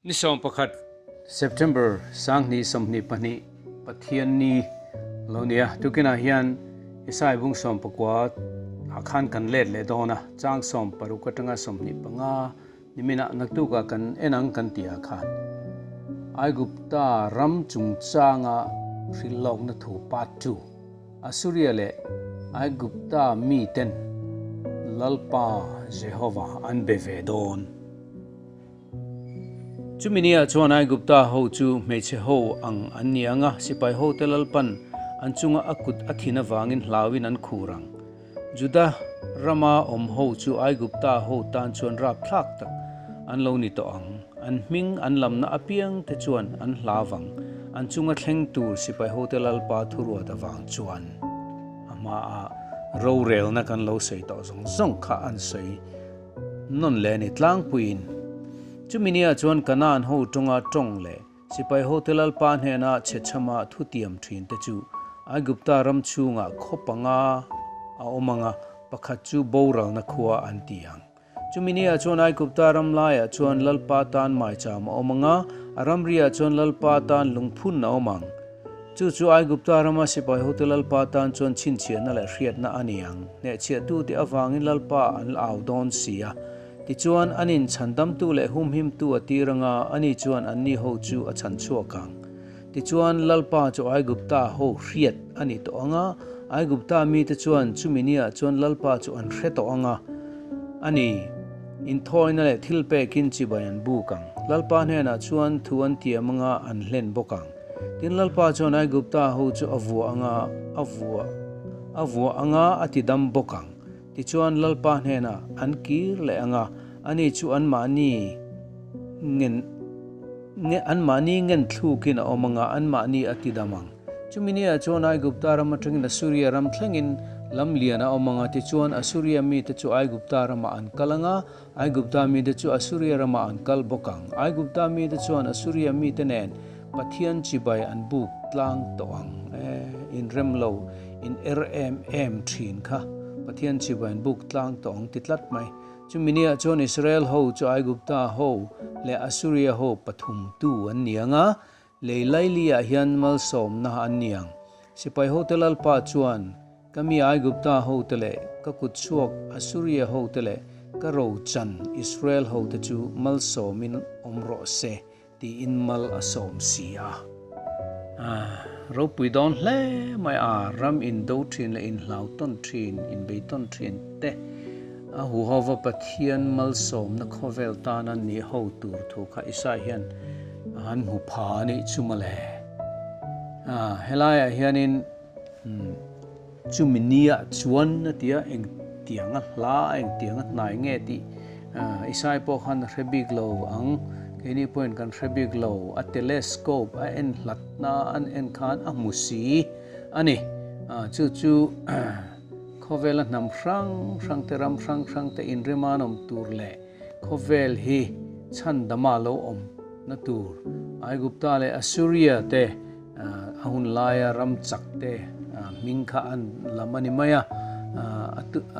Ni 11 September 2022 Pathianni lo nia. Tukinah hian Isai bung 19 ah khan kan let leh dawn a, chang 60 atanga 25 niminah naktukah kan en ang kan tih ah khan Aigupta ram chungchanga hrilh lawkna thu part 2 Assuria leh Aigupta miten Lalpa Jehova an be ve dawn. Chumi nia chuan Aigupta ho chu hmeichhe ho ang an ni ang a, sipai hote Lalpan an chunga a kut a thin avangin hlauin an khur ang. Juda rama awm ho chu Aigupta ho tan chuan rapthlak tak an lo ni tawh ang. An hming an lamna apiang te chuan an hlau ang, an chunga thleng tur sipai hote Lalpa thuruat avang chuan a hmaah rorelna kan lo sawi tawh zawng zawng kha an sawi. Nawn leh ni tlangpuiin. Chumi nia chuan Kanaan ho tawnga tawng leh sipai hote Lalpa hnena chhechhama thutiam thin te chu Aigupta ram chhungah khaw panga a awm anga pakhat chu boralna khua an ti ang. Chumi nia chuan Aigupta ram laiah chuan Lalpa tan maicham a awm anga a ramriah chuan Lalpa tan lungphun a awm ang. Chu chu Aigupta rama sipai hote Lalpa tan chuan chhinchhiahna leh hriatna a ni ang. Hnehchhiahtute avangin Lalpa an la au dawn si a. Tichuan, an inchhandamtu leh humhimtu a tir anga ani chuan anni ho chu a chhan chhuak ang. Tichuan, Lalpa chu Aigupta ho hriat a ni tawh ang a, Aigupta mite chuan chumi niah chuan Lalpa chu an hre tawh ang a, a ni, inthawina leh thilpekin chibai an buk ang. Lalpa hnenah chuan thu an tiam anga an hlen bawk ang. Tin, Lalpa chuan Aigupta ho chu a vuah anga a vuah a vuah anga a ti dam bawk ang. Tichuan, Lalpa hnenah an kir leh anga ani chu anmahni ngen nge anmahni ngen thlukin a awm anga anmahni a ti dam ang. Chumi niah chuan Aigupta ram atangin Assuria ram thlengin lam lian a awm anga tichuan Assuria mite chu Aigupta ramah an kal anga Aigupta mite chu Assuria ramah an kal bawk ang. Aigupta mite chuan Assuria mite nen Pathian chibai an buk tlang tawh ang. E, in rem lo, in er em em thin kha. Pathian chibai an buk tlang tawh ang ti tlat mai. Chumi niah chuan Israel ho chu Aigupta ho leh Assuria ho pathum tu an ni ang a, lei laili-ah hian malsawmna an ni ang. Sipai hote Lalpa chuan, Ka mi Aigupta hote leh ka kutchhuak Assuria hote leh ka rochan Israel hote chu malsawmin awm rawh se, tiin mal a sawm si a. Ropui dawn hle mai a, ram indo thin leh inhlau tawn thin, inbei tawn thin te a huhova Pathian malsawmna khawvel tana ni ho tur thu kha Isai hian a han hmu pha a nih chu mawle. Helaiah hianin Chumi nia chuan a ti a, engtianga hla, engtianga hnai nge tih Isai pawh khan a hre bik lo ang, keini pawhin kan hre bik lo, a telescope a en hlatna an en khan a hmu si a ni. Chu chu khawvela hnam hrang hrang te, ram hrang hrang te inrema an awm tur leh khawvel hi chhandama lo awm na tur Aigupta leh Assuria te, A hun laia ram chak te hming kha an lam a ni mai a,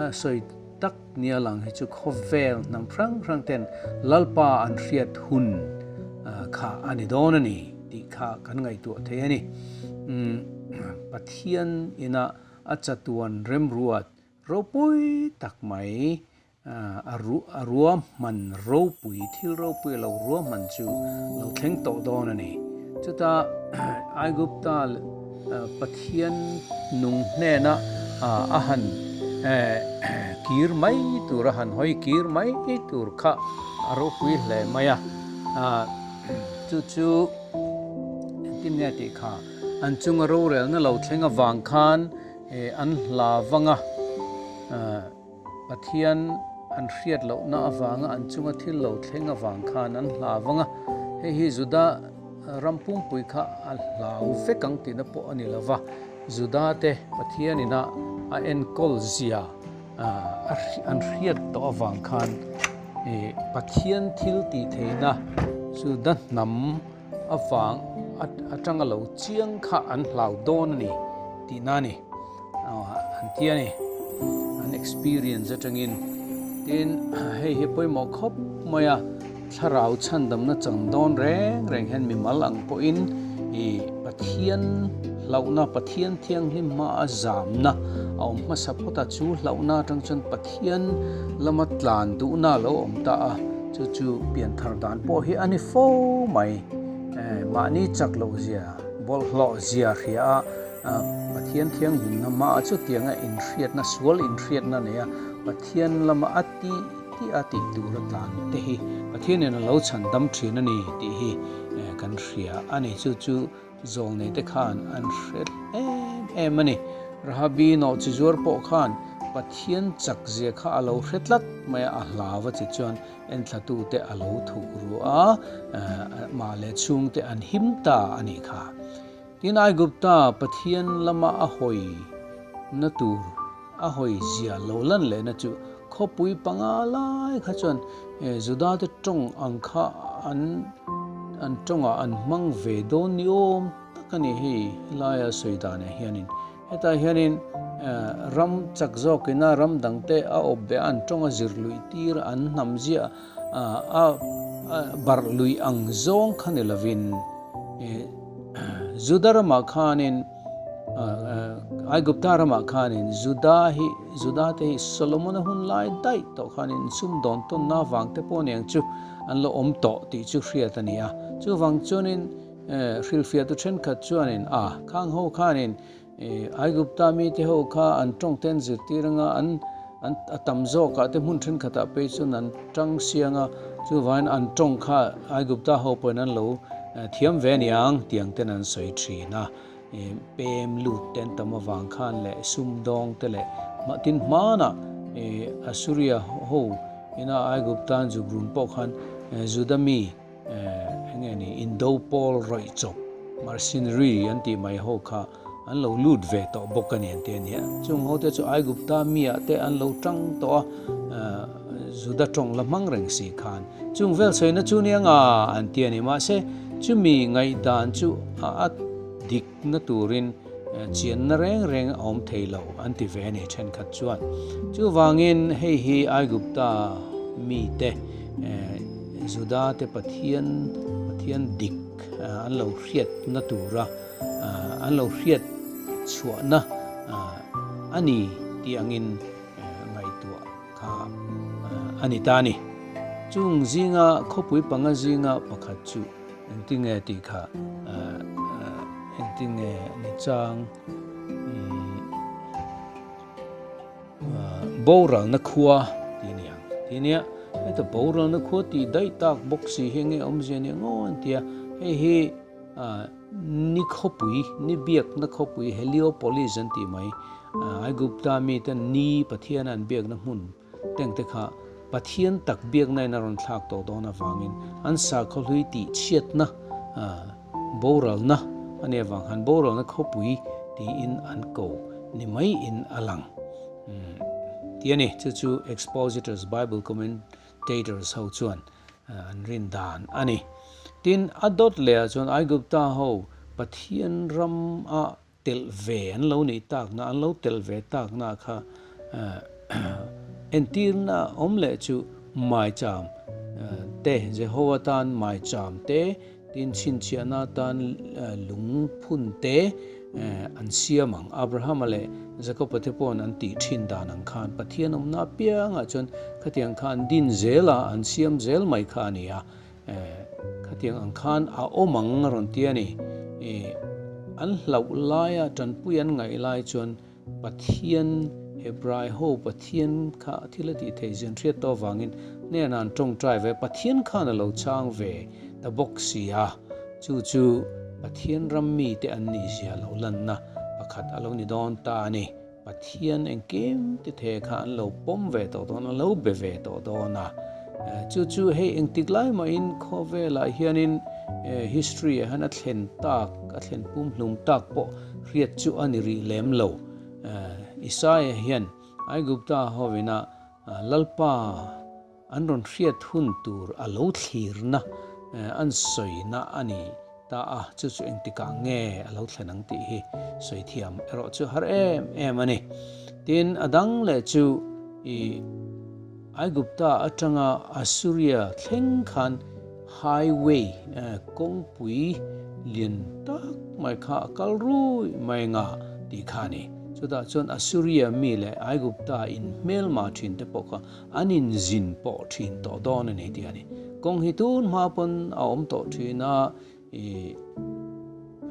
a sawi tak nia lang hi chu khawvel hnam hrang hrang ten Lalpa an hriat hun kha a ni dawn a ni tih kha kan ngaihtuah thei a ni. Pathian ina a chatuan remruat ropui tak mai A ruahman ropui, thil ropui a lo ruahman chu lo thleng tawh dawn a ni. Chuta Aigupta Pathian nung hnena a han kir mai tur, a han hawi kir mai tur kha a ropui hle mai a. Chu chu engtin nge tih kha an chunga rorelna lo thleng avang khan an hla vang a. Pathian an hriat lohna avanga an chunga thil lo thleng avang khan an hlau vang a, hei hi Juda ram pumpui kha a hlau vek ang tihna pawh a ni lo va, Juda te Pathian ina a enkawl zia an hriat tawh avang khan Pathian thil tih theihna Juda hnam avang atanga lo chiang kha an hlau dawn a ni tihna a ni. An ti a ni. An experience atangin tin hei hi pawimawh khawp mai a. Thlarau chhandamna chang dawn reng reng hian mimal ang pawhin i Pathian hlauhna, Pathian thianghlim hmaa zamna a awm hmasa phawt a, chu hlauhna atang chuan Pathian lama tlan duhna a lo awm ta a, chu chu pianthar dan pawh hi a ni fo mai. Mahni chak loh zia, bawlhhlawh zia hria a, Pathian thianghlimna hmaa chutianga inhriatna, sual inhriatna neia Pathian lama a tih tih a tih tur a tlan te hi Pathianin a lo chhan dam thin a ni tih hi kan hria a ni. Chu chu zawlnei te khan an hre em em a ni. Rahabi nawh chi zuar pawh khan Pathian chak zia kha a lo hre tlat mai a, a hlau a chi chuan enthla tu te a lo thuk ru a, mah leh chhung te an him ta a nih kha. Tin, Aigupta Pathian lama a hawi na tur A hawi zia lo lan lehna chu khawpui panga lai kha chuan Juda te tawng ang kha an an tawngah an hmang ve dawn ni awm tak a ni hei helaia sawi danah hianin. Hetah hianin ram chak zawkina ram dangte a awp beh a an tawng a zir luih tir an hnam ziah a barh luih ang zawng kha ni lovin Juda ramah khanin Aigupta ramah khanin Juda hi Juda te hi Solomona hun lai daih tawh khanin sumdawn tawnna avang te pawh niang chu an lo awm tawh tih chu hriat a ni a. Chuvang chuanin hrilhfiahtu thenkhat chuanin a khang ho khanin Aigupta mite ho kha an tawng te an zirtir anga an an a tam zawkah te hmun thenkhatah phei chuan an tang siang a, chuvangin an tawng kha Aigupta ho pawhin an lo thiam ve aniang tiang ten an sawi thin a. Pem lut te an tam avang khan leh sumdawng te leh tin hmanah Assuria ho ina Aigupta an zuk run pawh khan Juda mi Eng nge ni, Indo pawl rawih chawp, mercenary an tih mai ho kha an lo lut ve tawh bawk a ni an ti a nia. Chung ho te chu Aigupta miah te an lo tang tawh a, Juda tawng la hmang reng si khan chung vel sawina chu nia nga an ti a ni. Mahse, chumi ngaihdan chu a dik na turin chianna reng reng a awm thei lo an ti ve a ni thenkhat chuan. Chuvangin hei hi Aigupta mite Juda te Pathian Pathian dik an lo hriatna tura an lo hriat chhuahna a ni tih angin ngaihtuah kha a ni ta a ni. Chung zinga khawpui panga zinga pakhat chu engtinge tih kha engtinge ni chang Boralna khua tih a ni ang. Tih a nia, heta boralna khua tih daih tak bawk si hi enge awmzia nia ngaw an ti a. Hei hi ni khawpui, ni biakna khawpui Heliopolis an tih mai. Aigupta mite ni Pathian an biakna hmun teng te kha Pathian tak biakna in a rawn thlak tawh dawn avangin an sakhaw hlui tih chhiatna Boralna a nih avang khan boralna khawpui tiin an ko ni mai in a lang tih a ni. Chu chu Expositors Bible Commentators ho chuan an rin dan a ni. Tin, a dawt leh ah chuan Aigupta ho Pathian ram a telh ve an lo nih takna, an lo telh ve takna kha entirna awm leh chu maicham te, Jehova tan maicham te, tin chhinchhiahna tan lungphun te an siam ang. Abrahama leh Jakoba te paw'n an tih thin dan ang khan Pathian awmna apiangah chuan khatiang kha an din zel a, an siam zel mai kha a ni a. Khatiang ang khan a awm ang a rawn ti a ni. An hlauh laia tanpui an ngaih lai chuan Pathian, Hebrai ho Pathian kha thil a tih theih zin hriat tawh avangin hnenah an tawngtai ve. Pathian khan a lo chang ve ta bawk si a, chu chu Pathian ram mite an nih zia lo lanna pakhat a lo ni dawn ta a ni. Pathian engkim ti the kha an lo pawm ve tawh dawn, an lo be ve tawh dawn a. Chu chu hei engtik lai mahin khawvelah hianin history ah hian a thlen tak, a thlen pumhlum tak pawh hriat chu a ni rih lem lo. Isaia hian Aigupta hovina Lalpa An rawn hriat hun tur a lo thlirna an sawina a ni ta a, chu chu engtikah nge a lo thlen ang tih hi sawi thiam erawh chu har em em a ni. Tin, a dang leh chu i Aigupta atanga Assuria thleng khan highway, kawngpui lian tak mai kha a kal rui mai nga tih kha a ni. Chutah chuan Assuria mi leh Aigupta in hmelma thin te pawh kha an inzin pawh thin tawh dawn a ni tih a ni. Kawng hi tun hma pawn a awm tawh thin a, ih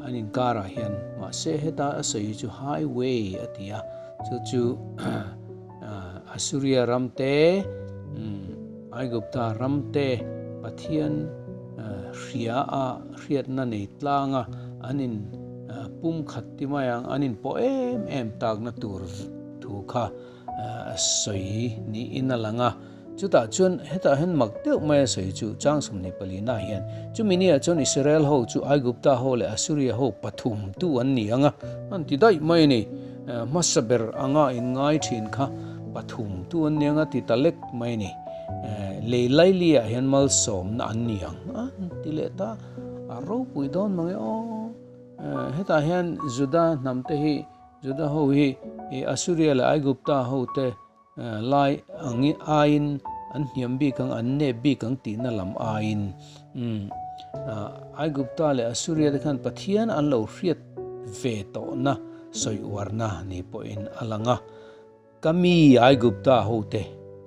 an inkarah hian mahse heta a sawi hi chu highway a ti a, chu chu Assuria ram te, Aigupta ram te Pathian hria a hriatna nei tlanga an in pum khat ti mai ang, an in pawh em em takna tur thu kha a sawi niin a lang a. Chutah chuan hetah hian mak deuh mai a sawi chu chang 24 na hian chumi nia chuan Israel ho chu Aigupta ho leh Assuria ho pathum tu an ni ang a, an ti daih mai a ni. Hmasa ber anga in ngai thin kha pathum tu an ni ang a ti ta lek mai a ni. Lei laili ah hian malsawmna an ni ang a ti leh ta a ropui dawn mange aw. Hetah hian Juda hnam te hi Juda ho hi Assuria leh Aigupta ho te Lai ang aiin an hniam bik ang, an nep bik ang tihna lam aiin Aigupta leh Assuria te khan Pathian an lo hriat ve tawhna sawi uarna ni pawhin a lang a. Ka mi Aigupta hote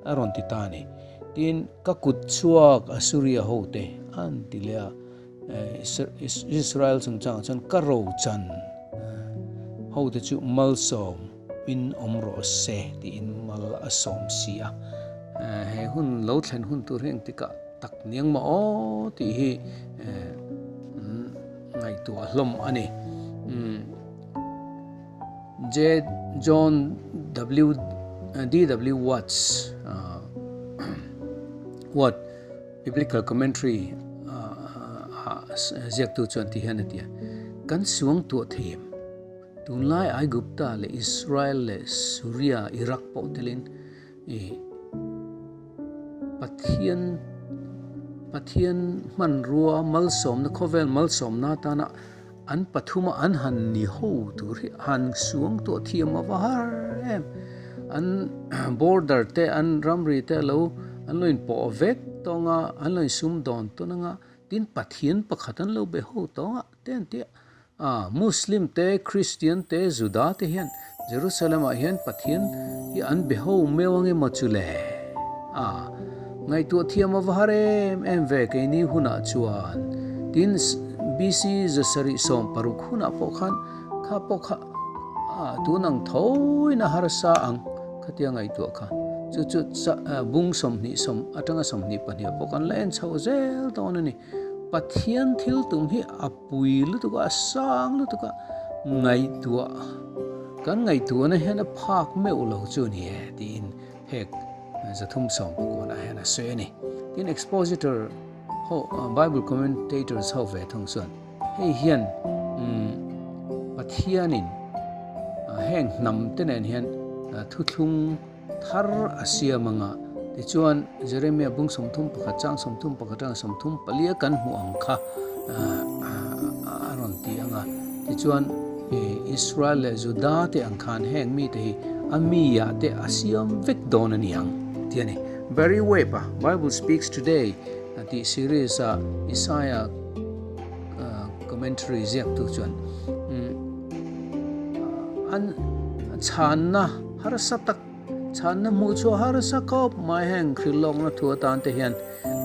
a rawn ti ta a ni. Tin, ka kut chhuak Assuria hote an ti leh a. Israel chungchangah chuan ka rochan hote chu malsawm. In awm rawh se tiin mal a sawm si a, he hun lo thlen hun tur hi engtikah tak niang maw aw tih hi ngaihtuah hlawm a ni. J John W DW Watts Watt Biblical Commentary ah ziaktu chuan ti hian a ti a, Kan suangtuah thei em? Tunlai Aigupta leh Israel leh Suria, Iraq pawh telin i Pathian Pathian hmanrua malsawmna khawvel malsawmna atana an pathuma an han ni ho tur hi han suang tuah thiam a va har em. An border te an ramri te lo an lo inpawh vek tawng a, an lo insum dawn tawn anga tin Pathian pakhat an lo be ho tawng a te an ti a. A, Muslim te, Kristian te, Juda te hian Jerusalem ah hian Pathian hi an be ho meu ang emaw chu le? A, ngaihtuah thiam a va har em em ve keini hunah chuan. Tin, BC 760 hunah pawh khan kha pawh kha a, tun ang thoin a harsa ang khatia ngaihtuah kha. Chu chu bung 20 sawm atanga 22 pawh kan la en chho zel dawn a ni. Pathian thil tum hi a pui lutuk a, a sang lutuk a, ngaihtuah, kan ngaihtuahna hian a phak meuh lo chu a ni e tiin hek 319 ah hian a sawi a ni. Tin, expositor ho, Bible commentators ho ve thung chuan hei hian Pathianin heng hnam te nen hian thuthlung thar a siam anga, tichuan Jeremia bung 31 chang 31 atanga 34 a kan hmuh ang kha a rawn ti anga, tichuan Israel leh Juda te ang khan heng mite hi a mi ah te a siam vek dawn a ni ang tih a ni. Barry Webb a Bible Speaks Today tih series a Isaiah commentary ziaktu chuan an chhanna Harsa tak chhanna hmuh chu a harsa khawp mai heng hrilhlawkna thu atan te hian.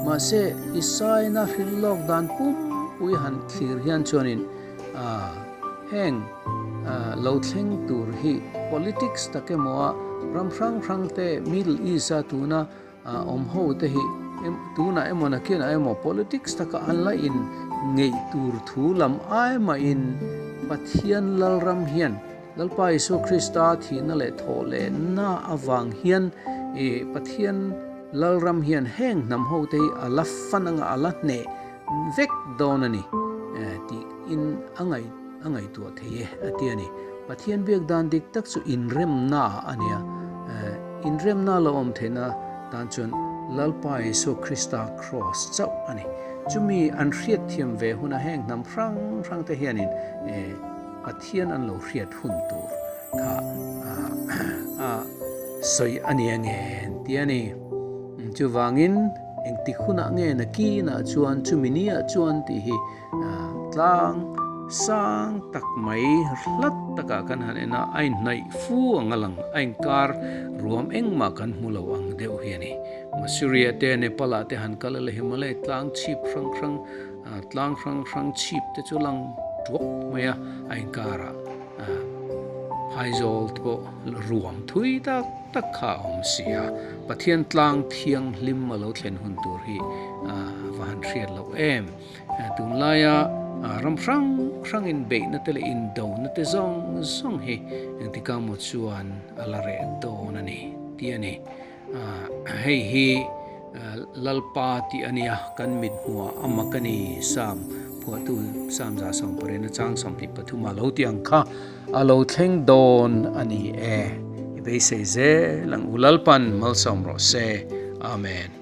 Mahse, Isaina hrilhlawk dan pumpui han thlir hian chuanin heng lo thleng tur hi politics tak emaw a ram hrang hrang te Middle East a tuna awm ho te hi tunah emaw nakinah emaw politics taka an la in ngeih tur thu lam ai mahin Pathian Lalram hian Lalpa Isua Krista thihna leh thawh lehna avang hian i Pathian Lalram hian heng hnam ho te hi a la fan anga a la hneh vek dawn a ni tih in a ngaih a ngaihtuah thei e a ti a ni. Pathian biak dan dik tak chu inremna a nia. Inremna lo awm theihna tan chuan Lalpa Isua Krista Kraws chauh a ni. Chumi an hriatthiam ve huna heng hnam hrang hrang te hianin Pathian an lo hriat hun tur kha a sawi a ni ange an ti a ni. Chuvangin engtik hunah nge nakinah chuan chumi niah chuan tih hi tlang sang tak mai hlat takah kan han en a, a inhnaih fu ang a lang, a inkar ruam engmah kan hmu lo ang deuh hi a ni. Masuria te Nepal ah te han kal a la Himalaya tlang chhip hrang hrang tlang hrang hrang chhip te chu lang tuak mai a, a inkarah phaizawl te pawh ruam thui tak tak kha a awm si a, Pathian tlang thianghlim a lo thlen hun tur hi va han hriat loh em. Tunlaia ram hrang hrang inbeihna te leh indona te zawng zawng hi engtikah maw chuan a la reh dawn a ni tih a ni. Hei hi Lalpa tih a nia, kan mit hmuhah a mak a ni, Sam phuahtu Sam 118 chang 23 a lo ti ang kha a lo thleng dawn a ni e. I beisei zel ang u Lalpan malsawm rawh se. Amen.